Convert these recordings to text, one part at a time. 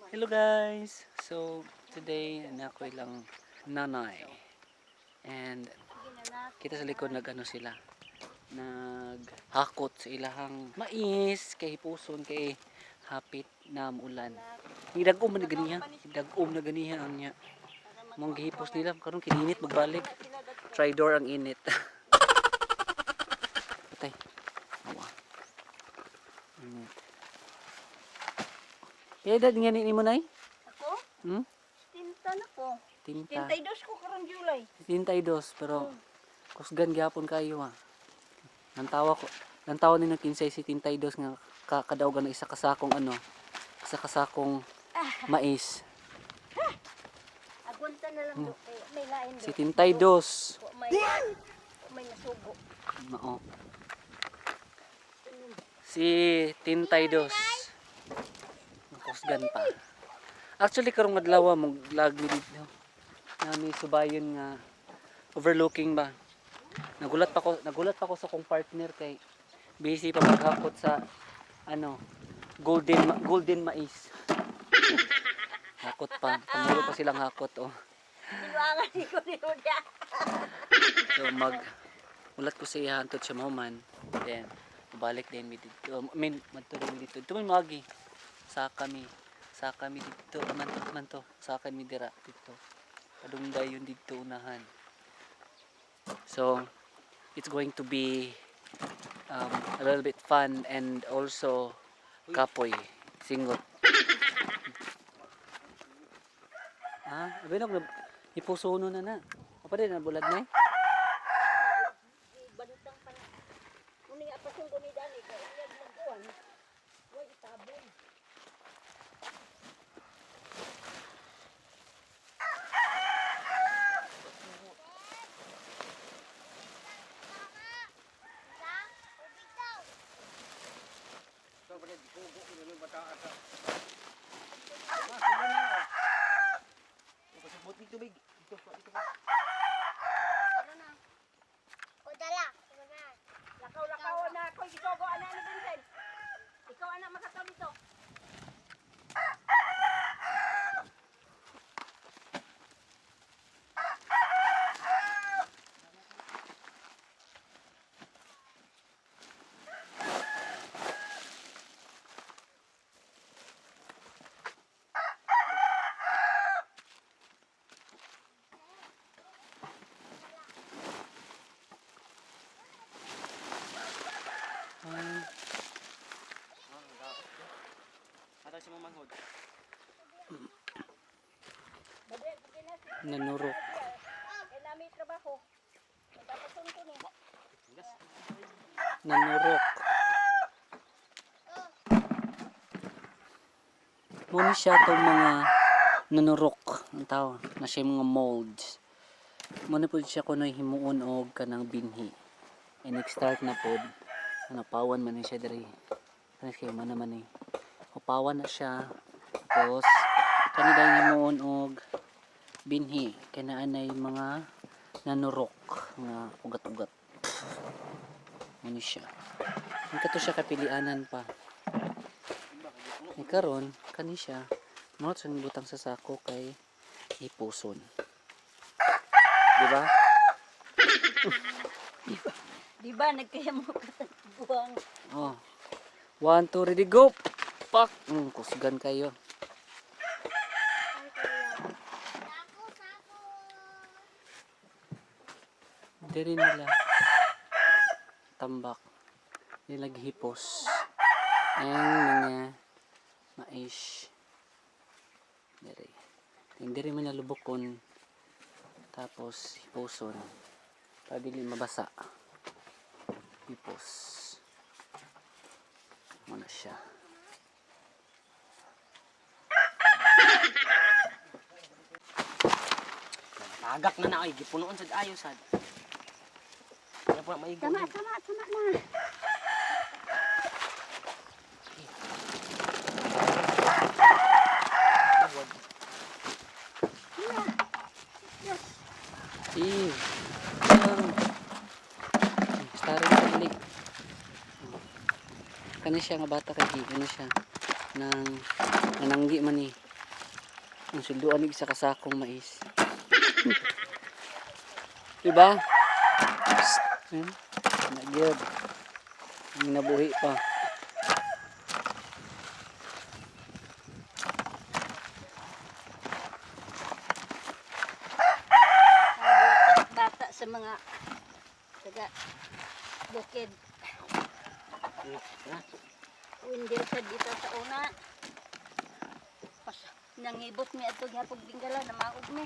Hello guys! So today na ako ilang nanay. And kita sa likod nag ano sila, naghakot sa ilahang mais kay hipuson kay hapit na muulan. Gidagom man na ganiha, gidagom na ganiha ang niya. Mong gihipos nila karon kininit magbalik. Tridor ang init. Patay. Awa. Init. Kaya dad nga ni mo nay? Ako? Hmm? Tinta na ko. Tinta. Tintay dos ko karon July. 72 pero kusgan gyapon kayo ha. Nantawa ko, nantawa ni ng kinsay si 32 nga kakadawgan ng isa kasakong ano, isa kasakong mais. Agwanta na lang do kay may lain do. Si 32. Wa may nasugo. Mao. Si 32. Kusgan pa. Actually karong adlaw mo lag mi dito. Nami subayon nga overlooking ba. Nagulat pa ko sa kong partner kay busy pa maghakot sa ano golden mais. Hakot pa. Pamulo pa silang hakot oh. Tinuangan ni ko ni Huda. So mag ulat ko sa iya hantod siya mahuman. Then balik din mi dito. I mean, madto din mi dito. Dito man magi. Sa kami dito man to man to. Sa mi dira dito. Padungday yun dito unahan. So it's going to be a little bit fun and also kapoy singot. Ah, abi na ipusuno na na. Apa din na bulad na eh? Bantang pa na. Uni nga pasunggo ni Dani kay iyag magkuan. Way itabon. Lakaw-lakaw na ako gisugo ana ni Vincent. Ikaw ana makataw dito. Ah, Atay si Mamanghod. Nanurok. Kay nami trabaho. Magpapasun ko ni. Nanurok. Muna siya itong mga nanurok ang tawag na siya yung mga molds. Muna po siya kuno himuon og kanang binhi. And nag-start na pod. Ano, pawan man ni siya diri. Ano siya man naman eh. Upawan na siya. Tapos kani dahil himuon og binhi kay naa nay mga nanurok nga ugat-ugat. Ano siya. Ang kato siya kapilianan pa. E karon kani siya mao sa butang sa sako kay ipuson. Di ba? Di ba nagkaya mo katagbuang? Oh. One, two, ready, go! Pak! Kusgan kayo. Diri nila tambak. Nila gihipos. Ang mga mais. Diri. Diri man nalubokon. Tapos hiposon. Para dili mabasa. Hipos. Muna siya. Tagak na na ay gipunoon sad ayo sad. Kaya po na maigo. Tama, tama, tama na. Eh. Ang. Starring sa ilig. Kani siya nga bata kay gi, kani siya nang nananggi man ni. Ang sulduan ni isa ka sakong mais. Diba? Psst. Ayun. Nagyod. Ang nabuhi pa. Ang bata sa mga taga bukid. Windel sa dito sa una. Pas nangibot mi adto gihapon Bingala na maog mi.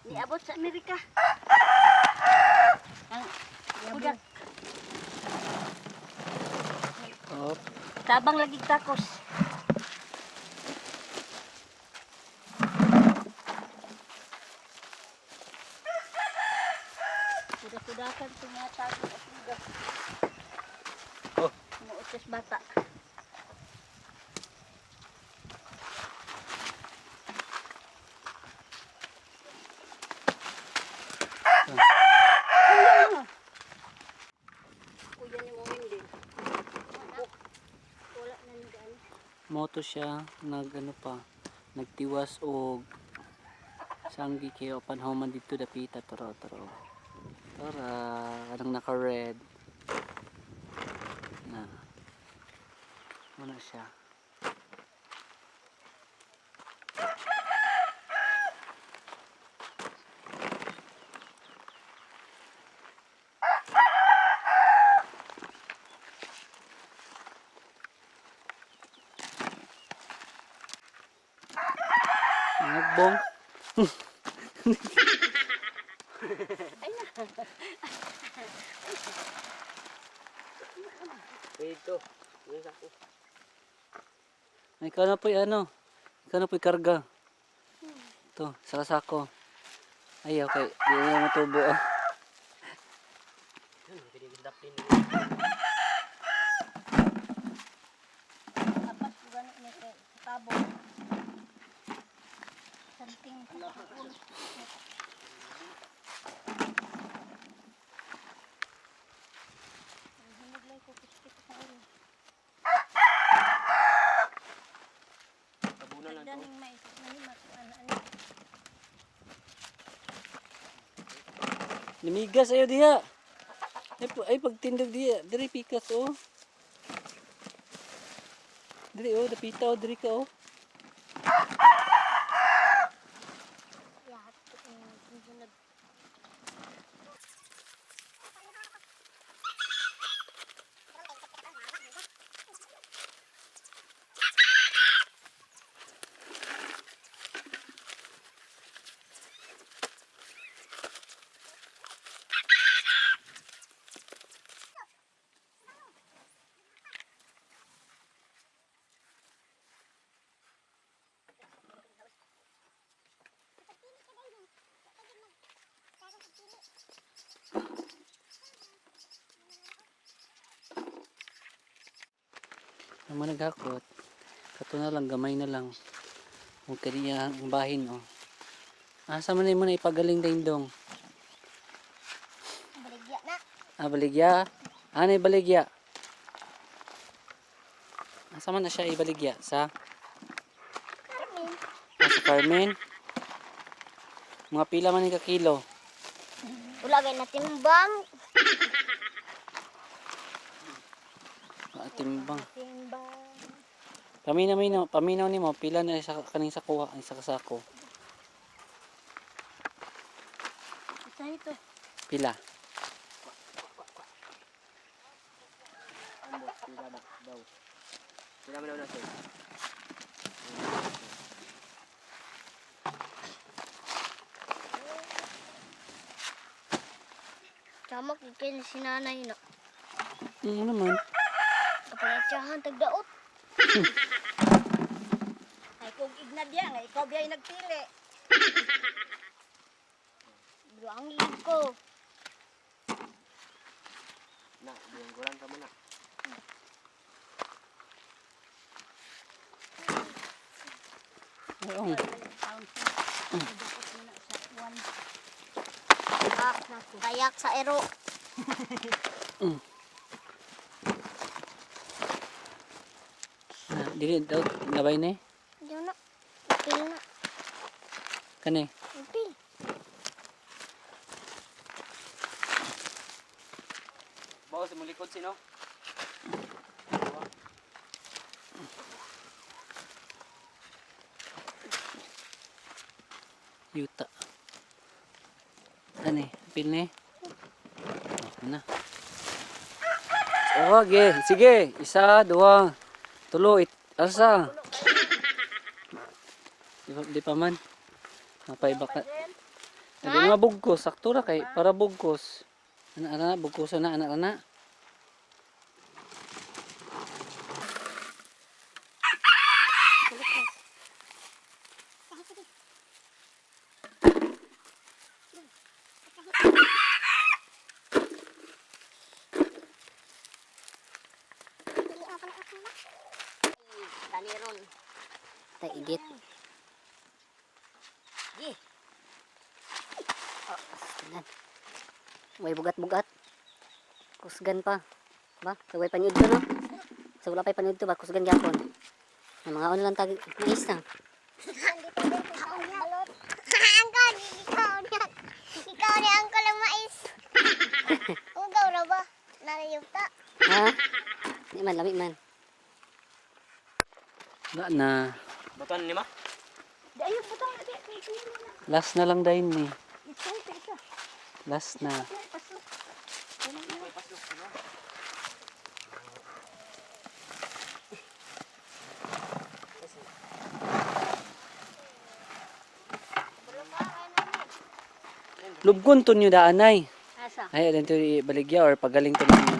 Niabot sa Amerika. Ang budak Oh, tabang lagi takos. Kuda-kudakan tumatagod at lugar. Oh. Muutos bata. Ano? Kuya ni mo hindi. Wala na ni gaan. Moto siya nag ano pa, nagtiwas og sanggi kayo panhuman dito dapita toro toro. Tara, kanang naka red. Na. Muna siya. Nagbong. Dito. Yung sako. Ay, ikaw na po'y ano. Ikaw na po'y karga. Ito, sa sako. Ay, okay. Di na matubo. Ah. Yun, pwede daplin. Apas ko gano'n ni kay tabo. Something ko. Tabunan lang to. Daning mais na ano ano. Namigas ayo diha. Ay, ay pagtindog diha. Diri pikas oh. Diri oh, dapita oh, diri ka oh. Yahat ko yung nag Ang mga naghakot, kato na lang, gamay na lang. Huwag kaniya ang bahin oh. Asa man mo na ipagaling ding dong? baligya na. Ah, baligya. Ano baligya? Asa man na siya ibaligya? Sa? Carmen. Ah, sa Carmen? Mga pila man ni ka kilo. Wala gay na timbang. Ah, timbang. Timbang. Paminaw, minaw, paminaw nimo pila na sa kaning sakuha, ang sa kasako. Isa ito. Pila. Ambot, pila ba? Daw. Pila man daw na sir. Tama kay si nanay na. Ano naman? Kapalatiyahan tagdaot. Ay kung ignadya nga ikaw biyay nagpili. Bro, ang lig ko. Na, biyangguran pa mo na. Oo. Ah, kayak sa ero. Ah, dili daw labay na eh. Diyo na. Pil na. Kani. Ampil. Bawo sa mulikod sino? Yuta. Kani, ampil ni. Okay na. Oh, okay. Sige, isa, duha, tulo, it, asa. Di pa man. Mapaiba ka. Hindi mga bugkos, sakto ra kay para bugkos. Ana ana bugkoso na ana ana. Taniron. Ta igit. Gi. Oh, tingnan. Way bugat-bugat. Kusgan pa. Ba, so way panyud to no. So wala pa'y panyud to ba kusgan gyapon. Ang mga on lang tag mais na. Angkol, ikaw niya. Ikaw ni angkol ang mais. Ugaw ra ba? Narayuta. Ha? Di man lami man. Wala na. Butan ni ma? Di ayo butang di. Di di na. Last na lang dahin ni. Ito ito ito. Last na. Pasok. Lubgon to nyo daanay. Asa? Ay, alin to ibaligya or pagaling to ninyo.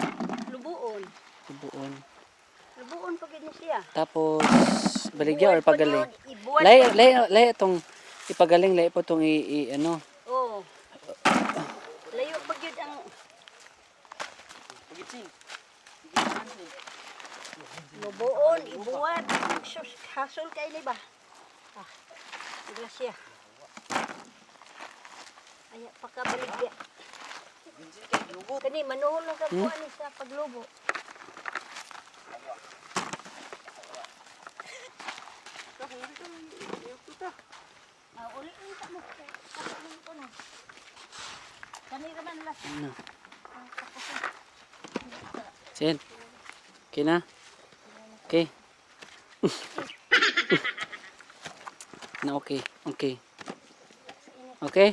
Lubuon. Lubuon. Lubuon pa gid ni siya. Tapos, baligya or pagaling. Ibuwan. Lay, lay, lay itong ipagaling, lay po itong i ano. Oo. Layo pa gyud ang Pagitsin. lubuon, ibuwan. Sus, hasol kay ni ba? Ah. Gracia. Aya pakabaligya. Kani manuhol lang ka kuan ni sa paglubo. Ah, uli unta mo. Kapanin ko na. Kani ra man last. Ano. Sin. Okay na? Okay. Na okay. Okay. Okay?